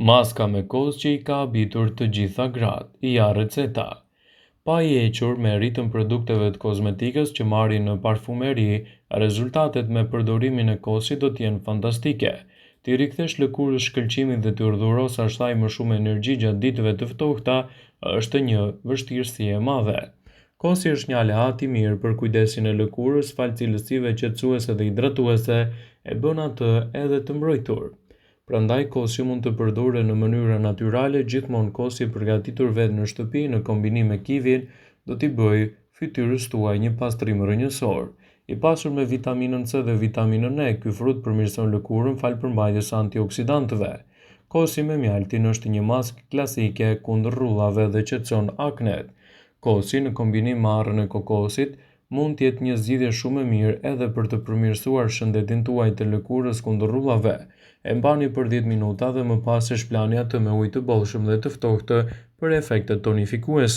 Maska me kos që i ka habitur të gjitha gratë, ja receta. Pa i hequr me ritëm produkteve të kozmetikës që marrin në parfumeri, rezultatet me përdorimin e kosit do të jenë fantastike. T'i rikthesh lëkurës shkëlqimin dhe t'i dhurosh asaj më shumë energji gjatë ditëve të ftohta është një vështirësi e madhe. Kosi është një aleat i mirë për kujdesin e lëkurës falë cilësive qetësuese dhe hidratuese, e bën atë edhe të mbrojtur. Prandaj kosi mund të përdoret në mënyra natyrale, gjithmonë kosi i përgatitur vetë në shtëpi në kombinim me kivin do t'i bëjë fytyrës tuaj një pastrim rrënjësor. I pasur me vitaminën C dhe vitaminën E, ky frut përmirëson lëkurën falë përmbajtjes së antioksidantëve. Kosi me mjaltin është një maskë klasike kundër rrudhave dhe qetëson aknet. Kosi në kombinim me arrën e kokosit mund të jetë një zgjidhje shumë e mirë edhe për të përmirësuar shëndetin tuaj të lëkurës kundër rrudhave. E mbani për 10 minuta dhe më pas e shplani atë me ujë të bollshëm dhe të ftohtë për efekte tonifikuese.